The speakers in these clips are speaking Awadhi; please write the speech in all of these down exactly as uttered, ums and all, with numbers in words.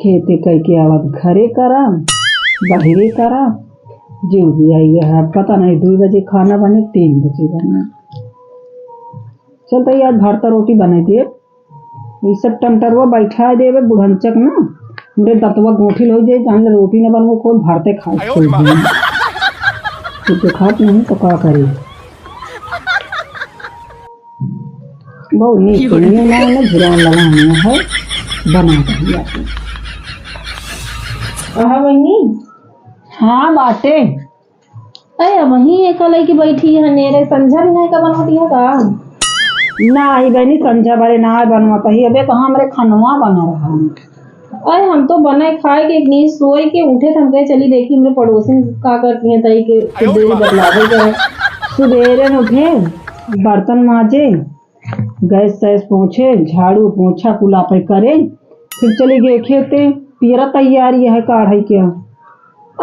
खेते कइके आवत घरे करम, बहिरे करम, जो भी आई है, पता नहीं दुइ बजे खाना बने, तीन बजे बने। चल त आज भरता रोटी बनाइ दे, ई सब टंटरवा बैठा देबे बुढ़नचक ना, हमरे दतवा गोठिल होइ जाए, जान ले रोटी न बनबो, खूब भरते खाए। तू तो खात नहीं तो का करी? बहुत नीक, नीक ना, ना झुरान लगा हुआ है, बना दिया। कहा बहिनी? हाँ बाटे। अरे वहीं एक लइकी बैठी है नेरे, संझा भी नहीं का बनवती है का? ना आई बहिनी, संझा बरे ना बनवत ही, अबे कहाँ हमरे खनवा बना रहा है। अरे हम तो बनाए खाए के एक नींद सोए के उठे थे, हम कहे चली देखी हमरे पड़ोसिन का करती हैं, तई के खुद देरी बतलावे के। सुबेरे में उठे, बर्तन माजे, गैस सैस पोछे, झाड़ू पोछा कुल आपे करे, फिर चली गए खेते। पियरा तैयारी है काढ़े के।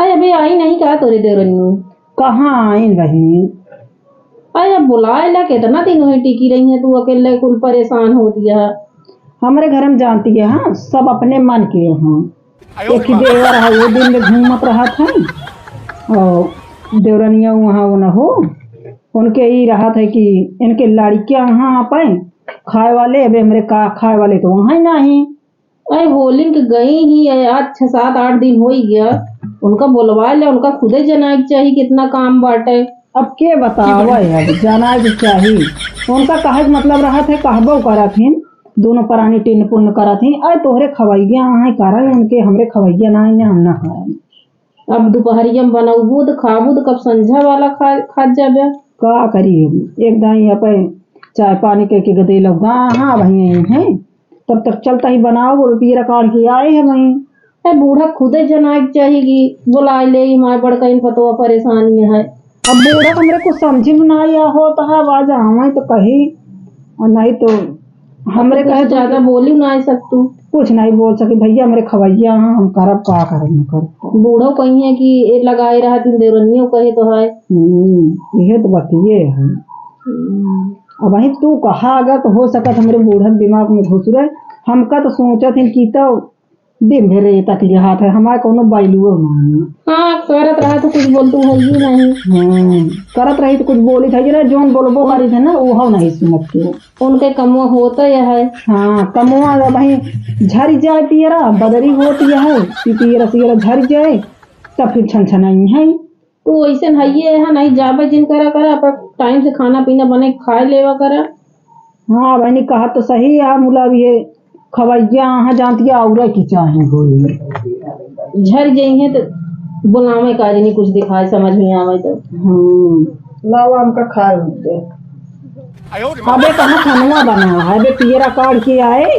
अरे अबे आई नहीं का तोरे देवरनियो? कहाँ आइन बहिनी? अरे अब बुलाए ला, कितना दिन हुए टिकी रही है तू अकेले, कुल परेशान होती है। हमरे घर में जानती है, हाँ, सब अपने मन के हैं। एक ही देवर है, वो दिन में घूमत रहत है, और देवरनिया वहाँ वो न हो, उनके ई रहत है कि इनके लड़कियाँ वहाँ आ पाए खाए वाले, अबे हमरे का खाए वाले तो वहाँ ही नहीं। अरे होली के गई ही है, आज छह सात आठ दिन हो ही गया, उनका बुलवा ले, उनका खुदे जनाए के चाही कितना काम बाटे। अब के बतावे, अब जनाए के चाही, उनका कहे के मतलब रहत है, कहबो करत हिन, दोनों परानी टिन्न पुन्न करत हिन, अरे तोहरे खवैया आहे कारण उनके, हमरे खवैया ना आइन, हम ना खाएं। अब दुपहरिया में बनउबू त खाबू त कब संझा वाला खा, खात जाबे। का करी हम? एक दाई यहाँ पे चाय पानी कइके गदेलो गा, हाँ वहीं आई हैं, तब तक चलता ही बनाओ, वो पियरा काढ़ के आए हैं वहीं। ए बूढ़ा खुदे जनाए के चाही कि बुलाए ले, ई माय बड़का इन पतवा परेशानी है। अब बूढ़ा हमरे कुछ समझी में ना आया हो, तो है आवाज आवे तो कही, और नहीं तो हमरे कहे तो ज्यादा बोली ना सकतू। कुछ नहीं बोल सकी भैया, हमरे खवैया हैं, हम करब का करब न करब। बूढ़ो कही है कि ए लगाए रहा दिन देवरनियो कहे तो है। हम्म, इहे तो बतिये है। हम्म। अब वही तू कहा अगर तो हो सकत हमरे बूढ़न दिमाग में घुस रहे, हमका तो सोचत हैं कि तो दिन भर ये तकलीफ हाथ है, हमारे कोनो value ना है। हाँ, करत रहा तो कुछ बोलतू है ही नहीं। हम्म, करत रही तो कुछ बोली था, ये ना जोन बोलबो करी थे ना, वो नहीं सुनत के। उनके कमवा होता यह है। हाँ, कमवा अब भाई झरी जाए पियरा, बदरी होती है, पी-, पियरा सियरा झरी जाए, तब फिर छन छन आई है। तू ऐसे हइये है, नहीं जाबे जिन करा करा, अपन time से खाना पीना बने खाए लेवा करा। हाँ, बहिनी, कहा तो सही है, मुला अब ये खवैया अहाँ जानती है, और की चाहे होई। झर जइहे तो बुलावे का जनी कुछ दिखाए, समझ में आवे तो। हम्म, लाओ हमका खाए दे। अबे कहाँ खनवा बना है, अबे पियरा काढ़ के आए।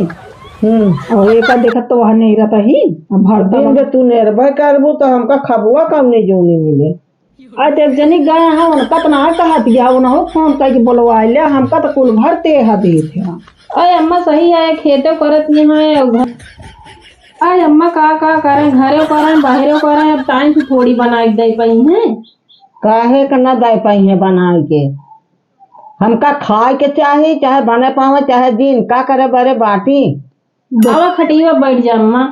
हम्म। और एक देखत तो वहाँ नहीं रहता ही, अब भरता दिन बना। जे तू नेरबे करबू तो हमका खबुआ कम नहीं जोनी मिले। आ देख जनी गए हैं, उनका तो ना कहत गया, उनहो phone करके बुलवाए ले, हमका तो कुल भर ते हा देत है। अरे अम्मा सही है, खेतो करत नहीं है, घर, अरे अम्मा का, का करें, घरे करें, बाहरे करें, अब time से थोड़ी बनाए के दे पाई हैं। काहे के ना दे पाई हैं बनाए के? हमका खाए के चाही, चाहे बने पावे, चाहे दिन, का करे बरे बाटी। आवा खटिया बैठ जा अम्मा।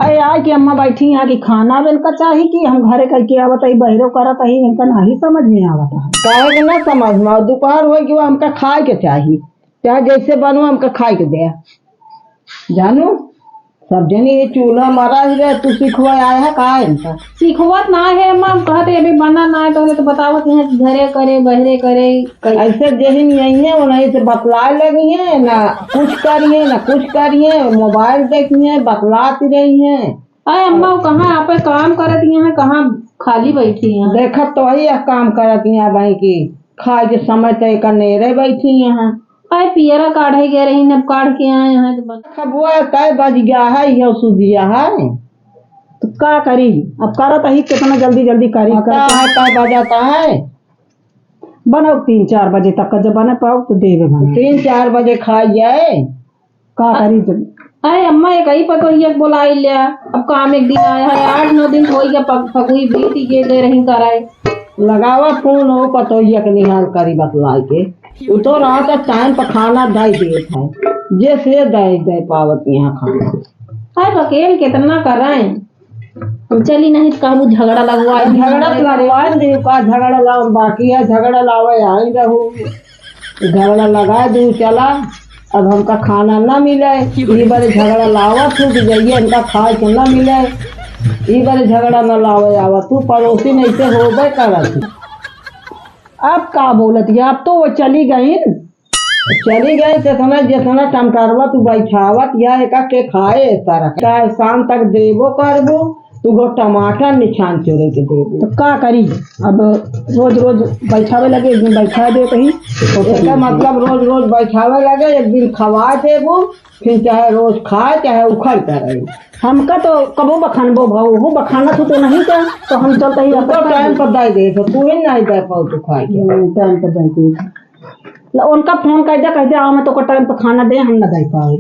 अरे आए कि अम्मा बैठी यहाँ कि खाना बेल का चाही कि हम घरे करके आवत ही, बहरो करत ही, इनका नहीं समझ में आवत है। काहे के ना समझ में? दोपहर हो गयो, हमका खाए के चाही, चाहे जैसे बनो हमका खाए के दे। जानू, सब जनी ये चूल्हा मरा ही रहे, तू सिखवा आया है का इनका? सिखवत ना है अम्मा, हम कहते अभी बना ना है तो, तो बतावत यहाँ घरे करे, बहरे करे। ऐसे जेहिन यही है, उन्हीं से बतलाए लगी है, ना कुछ करिए, ना कुछ करिए, mobile देखिए, बतलाती रही है। अरे अम्मा, वो कहाँ आप काम करत यहाँ, कहाँ खाली बैठी हैं? देखत तो वही है काम करत यहाँ भाई की, खाए के समय तय करने रह बैठी यहाँ। अरे पियरा काढ़े गए रही, अब काढ़ के आए हैं तो बन- खबुआ कै बज गया है, ये सुधिया है। तो का करी, अब करत ही कितना जल्दी जल्दी करी, पता करत है कै बजाता है? बनाओ तीन चार बजे तक का, जब बने पाओ तो देवे बना। तीन चार बजे खाई जाए। का करी जब? अरे अम्मा, एक ही पतोहिया के बोलाई लिया, अब काम एक दिन आया है, आठ नौ दिन हो गया, पक-, फगुई बीत गए, गए रही कराए। लगावा फोन हो पतोहिया के निहाल करी बतलाई के, उ तो रात time पर खाना दे देत है, जे से दे, दे पावत यहाँ खाना। है बकेल, कितना कराएं? हम चली नहीं तो कहबू झगड़ा लगवाए अब झगड़ा तो लगवाए दे, का झगड़ा लाव बाकी है, झगड़ा लावे आई रहू। झगड़ा लगा दू चला, अब हमका खाना ना मिले। ई बारे झगड़ा लावत हूँ कि जइए हमका खाए के ना मिले। ई बारे झगड़ा ना लावे आवा, तू पड़ोसी नहीं से होबे करत। अब का बोलत है, अब तो वो चली गई। चली गई, तेतना जेतना टमटरवा तू बैठावत या एका के खाए तरह का शाम तक देबो करबो, तू गो टमाटर निछान चोरे के देबो। तो का करी, अब रोज रोज बैठावे लगे, एक दिन बैठा दे कहीं। एकर मतलब रोज रोज बैठावे लगे, एक दिन खवा देबो, फिर चाहे रोज खाए चाहे उखड़ के रहे। हमका तो कबो बखानबो भाऊ, वो बखाना तू तो नहीं का, तो हम चलते ही उनको टाइम पर दे दे, तो तू ही नहीं दे पाओ तो खाए के। हम्म, टाइम पर दे दे। ल-, उनका फोन कर दे, कह दे, "आओ, मैं तोको टाइम पे खाना दे, हम ना दे पाए।"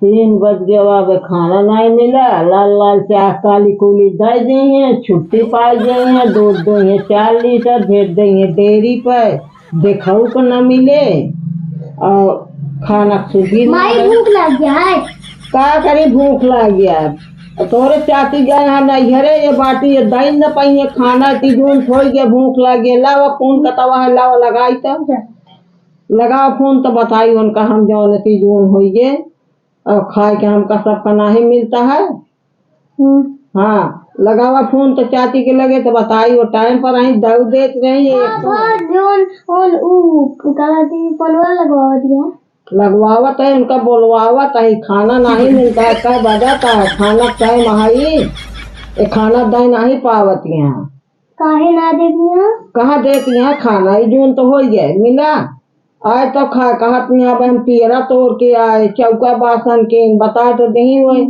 तीन बज गया, अब खाना नहीं मिला। लाल लाल चाह काली कूली दे देंगे, छुट्टी पाई जाइए, दूध देंगे चार लीटर, भेज देंगे डेयरी पे, देखाऊ को ना मिले और खाना सुधी ना माई रहे। भूख लग गया है। का करी, भूख लग गया है। तोरे चाची गए हैं नैहरे, ये बाटी ये दाइन न पाइए खाना, ती जून थोड़ी के भूख लग गया। लावा फोन कतवा है, लावा लगाई तो। लगाओ फोन तो बताई उनका हम जौन ती जून होइए। और खाए के हमका सबका नाही मिलता है। हम्म। हाँ, लगावा फोन तो चाची के लगे तो बताई, वो टाइम पर आई दऊ देत रही है। हाँ, एक तो हाँ, जौन, उन, उ, का कहती, पलवा लगवा दिया। लगवावत है, उनका बोलवावत है, खाना नहीं मिलता है, कह बजाता है, खाना टाइम आई, ये खाना दे नहीं पावत यहाँ। काहे ना देती हैं? कहाँ देती हैं खाना? ई जून तो हो गए, मिला। आए तो खा, कहत नहीं, अब हम पियरा तोड़ के आए, चौका बासन के, बता तो दही होए।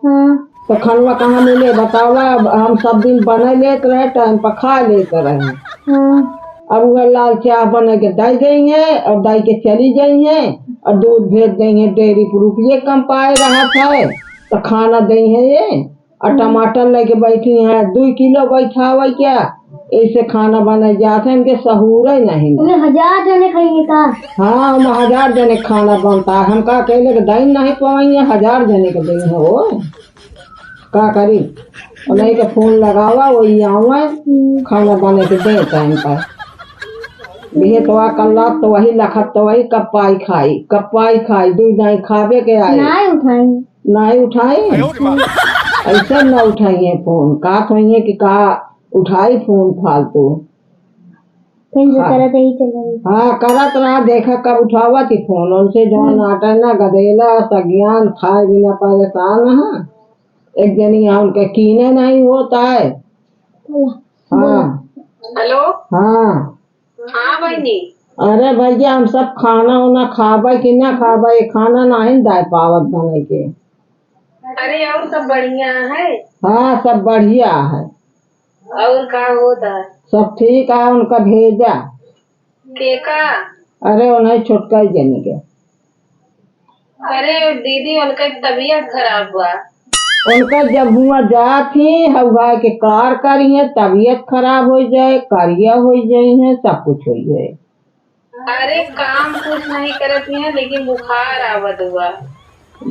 हाँ। तो खनवा कहाँ मिले, बतावा, अब हम सब दिन बने लेत रहे, टाइम पर खा लेत रहे। हाँ। अब वह लाल चाह बने के दे देंगे और दे के चली जाइए और दूध भेज देंगे, डेयरी पर रुपये कम पाए रहा था, तो खाना देंगे ये। और हम्म। टमाटर लेके बैठी हैं, दुई किलो बैठावे क्या? ऐसे खाना बने जाते हैं, इनके सहूरे नहीं। उन्हें हजार जने खाएंगे का? हाँ, हम हजार जने खाना बनता है। हम का कहले के दही नहीं पवाएंगे, हजार जने के दही है वो। का करी? उन्हीं के फोन लगावा, वही आवे, हम्म। खाना बने के दे टाइम पर। ये तो आ कल्ला तो वही लखत तो वही कप्पाई खाई, कप्पाई खाई, दुई दाई खावे के आई। नहीं उठाई। नाहीं उठाई? अयो रे माँ। ऐसे ना उठाई है फोन, का तो है कि का उठाई फोन फालतू। फिर जो हाँ। करत ही चले। हाँ, करत रहा, देखा कब उठावत ही फोन, उनसे जौन हम्म। आटा ना गदेला, सगियान, खाए बिना परेशान है। एक जनी यहाँ उनके कीने नहीं होता है। चला, हाँ। बोलो। हेलो। हाँ। हाँ बहिनी। अरे भैया, हम सब खाना उना खाबे कि ना खाबे, ये खाना नाहीं दाय पावत बने के। अरे और सब बढ़िया है? हाँ, सब बढ़िया है। और का होता है? सब ठीक है, उनका भेजा। के का? अरे उन्हें छोटका ही जनी के। अरे दीदी, उनका तबीयत खराब बा। उनका जब हुआ जात ही, हवा के कार करिए, तबीयत खराब हो जाए, करिया हो जाए, सब कुछ हो जाए। अरे काम कुछ नहीं करत है, लेकिन बुखार आवत हुआ।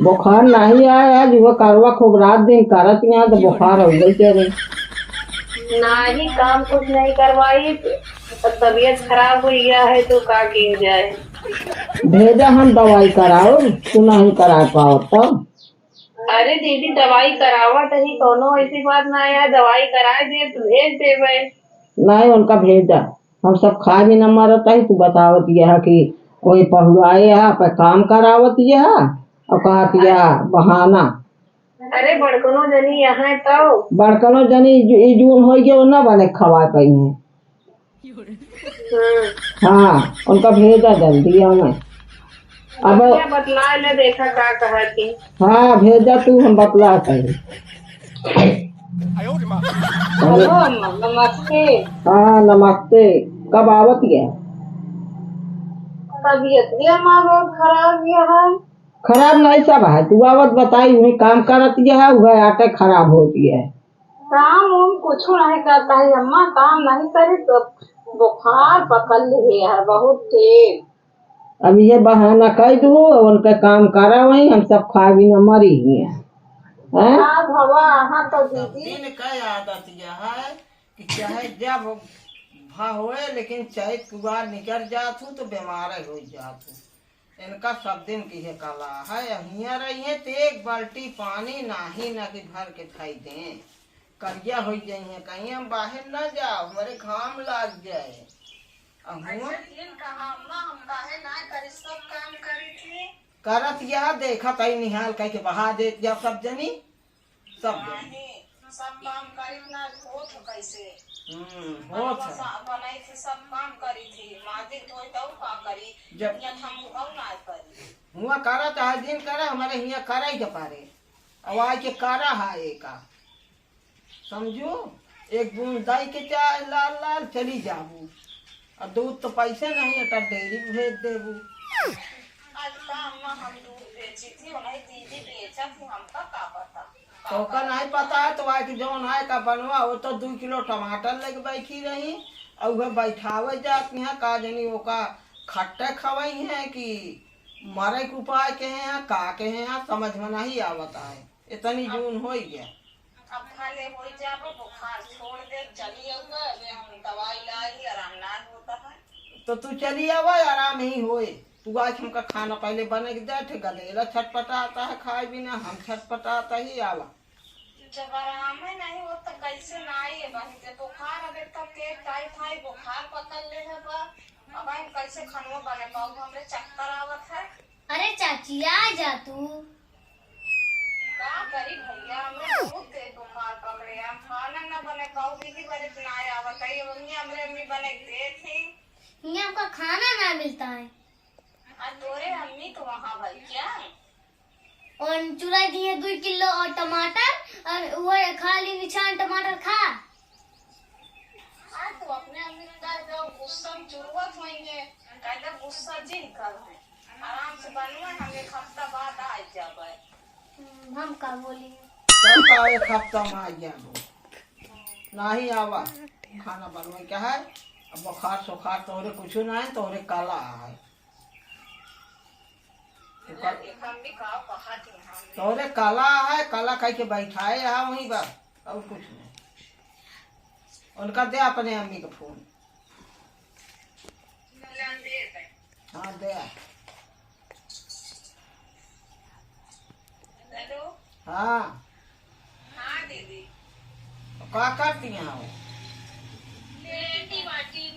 बुखार नहीं आया, आज वो करवा खूब रात दिन करत यहाँ तो बुखार हो गई तेरे। नाही, काम कुछ नहीं करवाई, तबीयत खराब हुई गया है तो का किया जाए। भेजा हम दवाई कराओ, तू नहीं करा पाओ तो। अरे दीदी, दवाई करावत ही, कौनो ऐसी बात ना है, दवाई कराए दे तो भेज देवे। नहीं, उनका भेजा, हम सब खा भी न मरत है। तू बतावत यह कि कोई पहुड़ाए है, पे काम करावत यह, और कहत यह बहाना। अरे बड़कनो जनी यहाँ तो। बड़कनो जनी जू-, ई जून होई गयो ना बने खवाए पाई है। हम्म। हाँ, उनका भेजा जल्दी हमें। अब बतिया बतला ले, देखा का कहती। हाँ, भेजा तू, हम बतला कहीं। हेलो, अम्मा, नमस्ते। हाँ, नमस्ते। कब आवत है? तबीयत भी हमार बहुत खराब है। खराब नहीं सब है, तू आवत बताई, उन्हें काम करत है, वह आटे खराब होती है। काम उम कुछ नहीं करता है अम्मा, काम नहीं करे तो बुखार पकड़ ले है बहुत तेज। अब ये बहाना कह दू, उनका काम करा वही, हम सब खा भी न मरी ही हैं। वाह, हाँ तो सब दीदी। दिन का आदत यह है कि चाहे जब भा होए, लेकिन चैत कुआर निकर जात हूँ तो बीमार हो जात हूँ। इनका सब दिन की है कला है, हियाँ रही है तो एक बाल्टी पानी नाही ना कि भर के खाई दें, करिया हो जाई है, कहीं हम बाहर ना जाओ, हमारे घाम लाग जाए। अहुआ ऐसे दिन का हम ना, हम काहे ना करी, सब काम करी थी। करत या देखत आई निहाल कह के बहा देत या सब जनी, सब जनी। नाही, सब काम करी ना, होत हो कैसे? हम्म, होत है। बसा-, बनाई थी, सब काम करी थी, माजिक धोई तऊ का करी, जब या हम उठाऊ ना करी। हुआ करा चाहे दिन करा, हमारे हियाँ करा ही के पारे। अब आए के करा है एका। समझू, एक बूंद दाई के चाय लाल लाल चली जाबू। और दूध तो पैसे नहीं है, तो डेयरी भेज देबू। आज का अम्मा हम दूध बेची थी, उन्हें दीदी बेचा थी, हमका का पता। तो ओका नहीं पता है, तो आए कि जौन आए का बनवा, वो तो दू किलो टमाटर लेके बैठी रही, और वह बैठावे जात यहाँ का जनी ओका खट्टे खवाई है कि मरे के उपाय के हैं, का के हैं, समझ में नहीं आवत है। इतनी जून होई गया। अब भले होई जाबो, बुखार छोड़ दे, चली आऊंगा, अबे हम दवाई लाई, आराम ना होता है। तो तू चली आवा, आराम ही होए। तू आज हमका खाना पहले बने के दे, ठे गदेला छटपटाता है खाए बिना, हम छटपटाता ही आवा। जब आराम है नहीं हो तो कैसे ना आइए बहन के बुखार, अब इतना तेज टाइफाइड बुखार पकड़ ले है बा, अब हम कैसे खानवा बने पाऊँ, हमरे चक्कर आवत है। अरे चाची, आ जा तू। का करी भैया, हमरे बहुत तेज बुखार पकड़े, हम खाना ना बने पाऊ, दीदी बड़े ना आवत है, ये मम्मी हमरे अम्मी बने के दे थी। ये हमको खाना ना मिलता है। आ तोरे अम्मी तो वहाँ भाई क्या? और चुराई दिए दुई किलो और टमाटर, और वो खा ली निछान टमाटर खा। आज तो अपने अम्मी का जो गुस्सा में चुरुआत होइए, कायदा गुस्सा जिन कर है। आराम से बनवा, हम एक हफ्ता बाद आ जाबे। हम्म, हम का बोली? तब का एक हफ्ता में आ जाबो? नहीं आवा, खाना बनवे के है। अब बुखार सुखार तोहरे कुछ ना है, तोहरे काला है। तोहरे काला है, काला कह के बैठाए है वहीं बस, और कुछ नहीं। उनका दे अपने अम्मी का फोन। हाँ, दे। हेलो। हाँ। हाँ दीदी। का करती हैं वो? लेटी बाटी।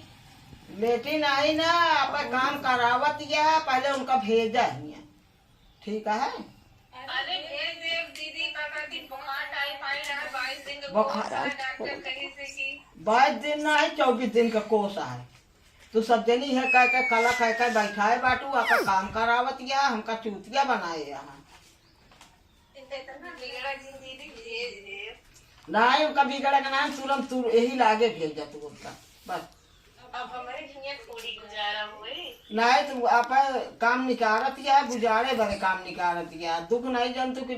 लेटी नहीं ना, आपन काम करावत या, पहले उनका भेजा हियाँ। ठीक है? अरे भेज देब दीदी, का करती बुखार टाइफाइड है, बाईस दिन का बुखार कोर्स है, डॉक्टर कही से कि बाईस दिन ना है, चउबीस दिन का कोर्स है। तू सब जनी है कह के कला कह के बैठाए बाटू, आपन काम करावत या, हमका चूतिया बनाए यहाँ। नहीं, उनका बिगड़े के नाम, तुरंत तू यही लागे भेज जा तू उनका, बस। अब हमरे हियाँ थोड़ी गुजारा होई। नहीं, तू आप काम निकारत या, गुजारे भरे काम निकारत या। दुख नहीं जानतू कि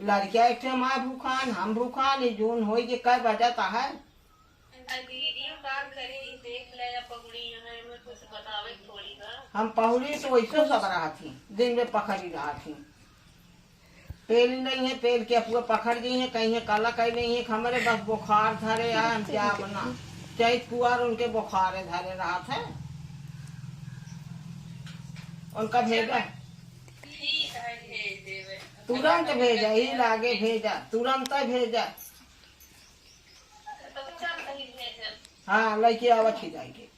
लड़किया एक ठे माँ भूखान, हम भूखान, ये जून होई के कै बजत है। आ दीदी, का करी, देख ले, या पहुड़ी यहाँ, एमे कुछ बतावे थोड़ी बा। हम पहुड़ी तो वैसे सब रहत ही, दिन में पखड़ी रहत ही। पेल नहीं है, पेल के अपुआ पखड़ गई है, कहीं है काला कहीं नहीं है, हमरे बस बुखार धरे आ, हम जाब ना। चैत कुआर उनके बुखारे धरे रहत है। उनका भेजा। ठीक है, भेज देवे। तुरंत भेजा, ही लागे भेजा, तुरंत भेजा। हाँ, लइके आवत ही जाइके।